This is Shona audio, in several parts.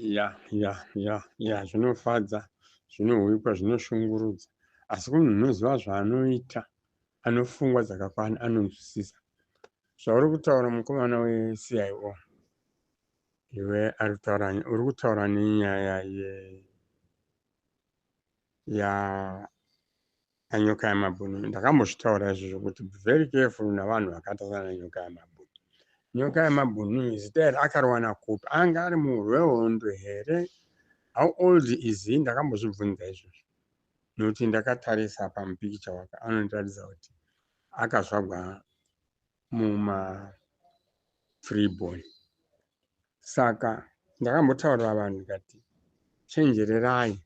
Ya, zvinofadza, zvinohwikwa, zvinoshungurudza, asi munhu unoziva zvaanoita, anofungwa dzakakwana, anonzwisisa zvauri kutaura. Mukomana weCIO, iwe ari kutaura, uri kutaura nenyaya ye ya yanyoka yamabhunu. Ndakambozvitaura izvozvo kuti very careful navanhu vakaita sana Nyoka Yamabhunu. Nyoka Yamabhunu, zita iri akariwana kupi? Anga ari murwi wehondo here? How old is he? Ndakambozvibvunza izvozvo nokuti ndakatarisa pamupikicha wake, anotaridza kuti akazvagwa muma freeborn. Saka ndakambotaurira vanhu ndikati, chenjererai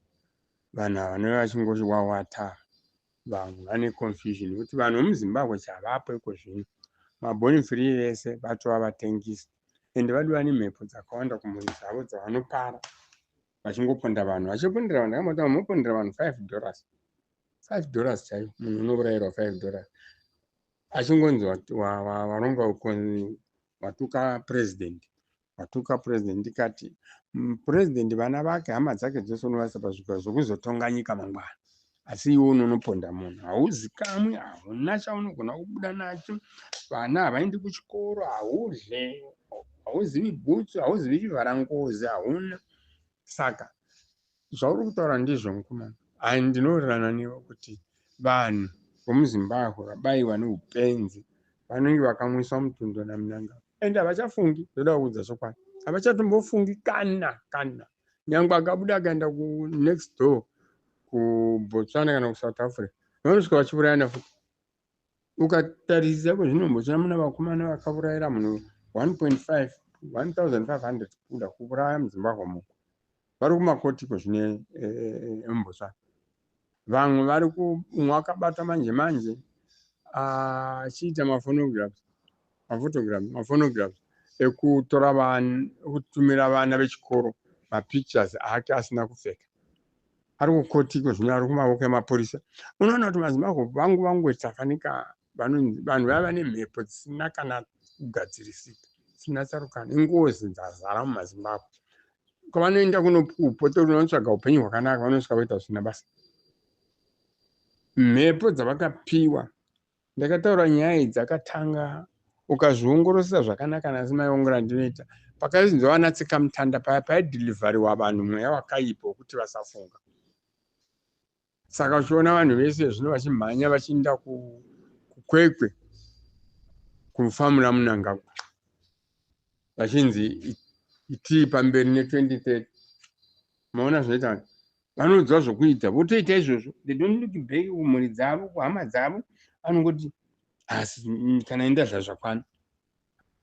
vanhu ava vanove vachingotiwawata. Vamwe vane confusion nekuti vanhu vemuZimbabwe chavapo iko zvino, maborn free vese vatova vatengisi, ende vadiwa nemhepo dzakawanda kumhuri dzavo dzavanopara vachingoponda vanhu, vachipondera vanhu. Ndakamboti mupondera vanhu $5, $5 chaiyo. Munhu unourayirwa $5 achingonzi waronga, watuka president, watuka president. Ndikati president, vana vake, hama dzake dzose unovaisa pazvigaro zvokuzotonga nyika mangwana, asi iwe unonoponda munhu, hauzikamwi, hauna chaunogona kubuda nacho. Vana havaendi kuchikoro, haudle, hauzivi bhutsu, hauzivi chivharangozi, hauna. Saka zvauri kutaura ndizvo, mukomana. Ai, ndinowirirana newe kuti vanhu vomuZimbabwe vabayiwa neupenzi, vanenge vakamwiswa mutundo naMnangagwa, ende havachafungi. Ndoda kuudza chokwadi, havachatombofungi kana nyangwe akabuda akaenda kunext door, kuBotswana kana kuSouth Africa, vanosvika vachiurayana futi. Ukatarisa kwezvinombotsvana, muna vakomana vakaurayira munhu 1.5, 1500 kuda kuuraya muZimbabwe muno, vari kumakoti kwezvine emuBotswana. Vamwe vari umwe akabata manje manje achiita maphonographs, maphotographs, maphonographs ekutora vanhu, ekutumira vana vechikoro mapictures ake asina kupfeka, ari kukoti iko zvino, ari kumavoko emapurisa. Unoona kuti maZimbabwe vangu vangoita fanika vanhu vaya vane mhepo dzisina kana kugadzirisika, dzisina tsarukano. Ingozi dzazara mumaZimbabwe. Kwavanoenda kunopotora, unotsvaga upenyu hwakanaka, vanosvika voita zvisina basa. Mhepo dzavakapiwa, ndakataura nyaya idzi dzakatanga, ukazviongorosesa zvakanaka nasi maiongora ndinoita pakazinzwa vana tsikamutanda paya paidhilivhariwa vanhu mweya wakaipa wekuti vasafunga. Saka uchiona vanhu vese zvino vachimhanya vachienda kuKwekwe kufamura Munangagwa, vachinzi itii pamberi ne2030. Maona zvinoita, vanoudzwa zvokuita, votoita izvozvo. They don't look back kumhuri dzavo, kuhama dzavo. Vanongoti asi kana enda zvazvakwana.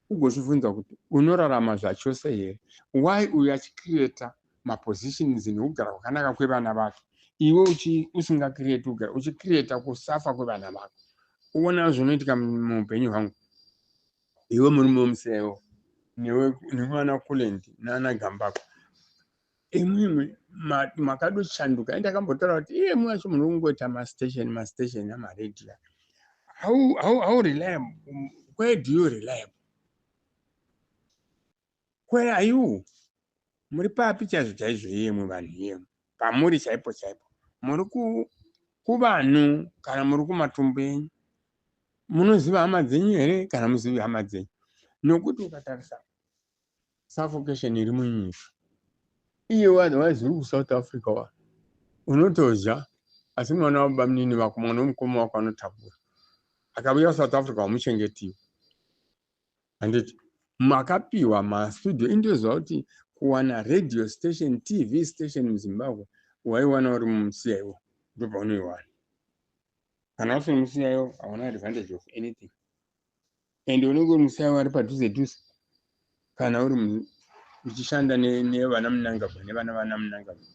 Ugozvibvunza kuti unorarama zvachose here? Why uyu achicreata mapositions nekugara kwakanaka kwevana vake, iwe usingacreate kugara, uchicreata kusafa kwevana vako? Uona zvinoitika muupenyu hwangu. Iwe murume wemusewo, newe nemwana Kulend nana Gambako, imwimwi makadoshanduka. Endakambotaura kuti iye mwacho muri kungoita mastation, mastation amaredhiyo. How reliable? Where do you reliable? Where are you? Muri papi chaizvo chaizvo iyemwe vanhu iyemwe? Pamuri chaipo chaipo, muri kuvanhu kana muri kumatumbu enyu? Munoziva hama dzenyu here kana muzivi hama dzenyu? Nokuti ukatarisa suffocation iri munyika iye, otherwise uri kuSouth Africa wa unotodya, asi mwana wabamunini vako, mwana wemukoma wako anotambura, akauya kuSouth Africa wamuchengetiwa. Handiti makapiwa mastudio? Indoziva kuti kuwana radio station, TV station muZimbabwe, waiwana uri muCIO, ndopaunoiwana. Kana usiri muCIO, hauna advantage of anything, and unenge uri muCIO ari padhuze dhuze kana uri uchishanda nevana Munangagwa nevana vana Munangagwa.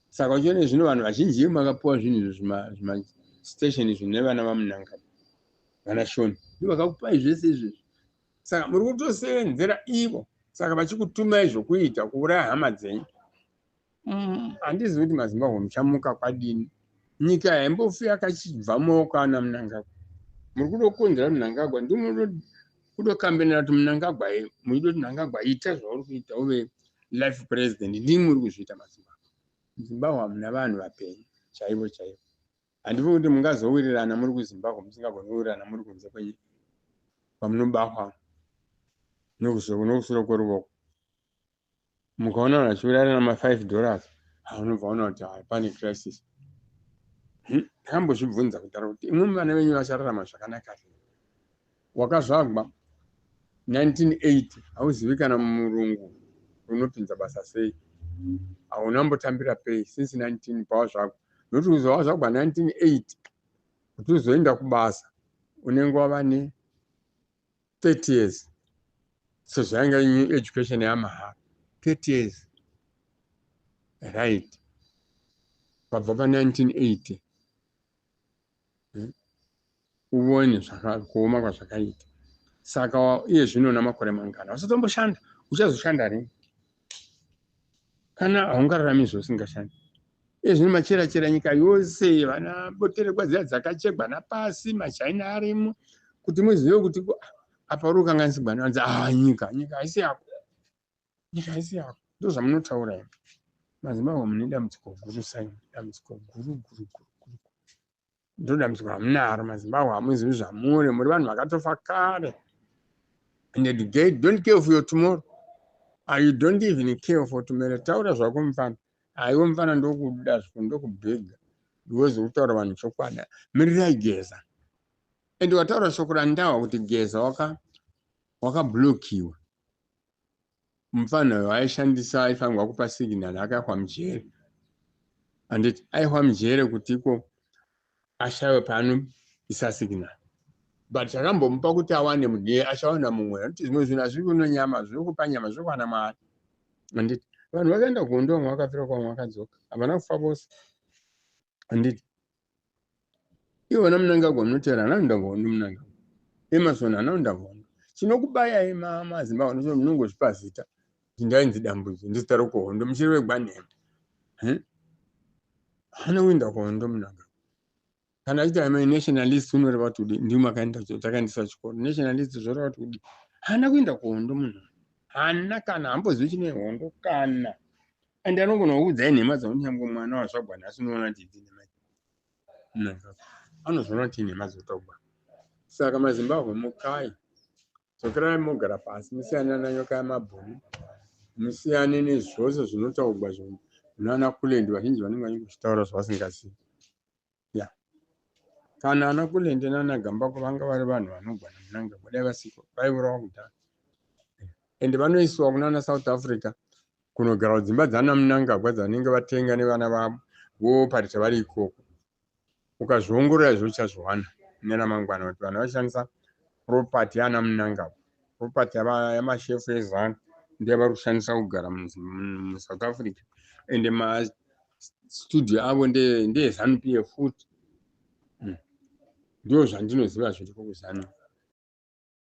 Saka uchione zvino vanhu vazhinji makapiwa zvinhu izvo, zvimastation izvi nevana vaMunangagwa, vana Shoni ndo vakakupai zvese izvezvi. Saka muri kutosevenzera ivo, saka vachikutumai zvokuita, kuuraya hama dzenyu. Handizivi kuti maZimbabwe muchamuka kwadini. Nyika haimbofi yakachibva mumaoko ana Munangagwa. Muri kudokonzera Munangagwa, ndimo kudokambenera kuti Munangagwa, muchida kuti Munangagwa ita zvauri kuita uve. Life president, ndimi muri kuzviita maZimbabwe. Zimbabwe hamuna vanhu vapenyu chaivo chaivo. Handifi kuti mungazowirirana muri kuZimbabwe musingagoni kuwirirana muri kunze kwenyika kwamunobahwa nokusure kweruvoko. Mukaona vanhu vachiwirirana ma5 dollars, unobva ona kuti hai, pane crisis. Ndakambozvibvunza kudhara kuti imwe vana venyu vachararama zvakanaka here? Wakazvagwa 1980, hauzivi kana murungu unopinza basa sei, hauna mbotambira pay since 19 pawazvagwa, nokuti uzowazvagwa 1980, kuti uzoenda kubasa unenge wava ne30 years, sezvo yainga new education yamahara, 30 years, right? Pabva pa1980, Uone kuoma kwazvakaita. Saka iye zvino namakore mangana usatomboshanda? Uchazoshanda rini kana haungararami zvausingashandi? Iye zvino machera chera nyika yose, vana Boterekwa dziya dzakachegwa napasi, maChina arimo, kuti muzive kuti apa uri kukanganisigwa nevanzi a nyika, nyika haisi yako, nyika haisi yako. Ndo zvamunotaura imi maZimbabwe. Mune dambudziko guru sai, dambudziko guru guru guru guru. Ndo dambudziko ramunaro maZimbabwe. Hamuzivi zvamuri, muri vanhu vakatofa kare, and you don't care for your tomorrow. You don't even care for tomorrow. Taura zvako mufana. Haiwe mufana, ndokuda zvo, ndokubhega because kutaura vanhu chokwadi. Mirirai Geza, and wataura shoko randawa kuti Geza wakablokiwa. Mufana uyo aishandisa, aifanirwa kupa signal, akaihwa mujere, handiti? Aihwa mujere kuti iko ashayiwe paanoisa signal, but chakambomupa kuti awane mudiye, achawana mumwe, nokuti zvimwe zvinhu hazviri kunonyama, zviri kupa nyama, zviri kuwana Mwari, handiti? Vanhu vakaenda kuhondo, vamwe vakafira, vamwe vakadzoka, havana kufa vose, handiti? Ivo vana Munangagwa munoteera hana kuenda kuhondo. Munangagwa, Emerson hana kuenda kuhondo. Chinokubayai maZimbabwe, munongozvipa zita kuti ndainzi Dambudzo, ndizita rokuhondo, muchiri wegwanhema. Hana kuenda kuhondo Munangagwa. Kana achiti I'm nationalist, unoreva kuti kudi? Ndimo akaenda, takaendesa chikoro nationalist, zvoreva kuti kudi? Haana kuenda kuhondo munhu, haana kana hambozivi chine hondo kana. And anogona kuudzai nhema dzaunyange mwana wazvagwa nhasi unoona kuti idzi nhema. Anozviona kuti inhema dzotogwa. Saka maZimbabwe, mukai, dzokerai mogara pasi, musiyane nanyoka yamabhunu, musiyane nezvose zvinotaurwa nana Kulendi. Vazhinji vanenge vachingozvitaura zvavasingazivi ya. Kana ana Kulendi nana Gambako vanga vari vanhu vanogwa naMunangagwa, dai vasiko, vaiurawa kudhara. Ende vanoisiwa kunana South Africa kunogara dzimba dzana Munangagwa dzavanenge vatenga nevana vavo, voparita vari ikoko. Ukazviongorora izvo, uchazviwana neramangwana kuti vanhu vashandisa property yaana Munangagwa, property yamashefu eZANU, ndiyo vari kushandisa kugara muSouth Africa. Ende mastudio avo ndeeZANU PF futi. Ndo zvandinoziva zviriko kuZANU.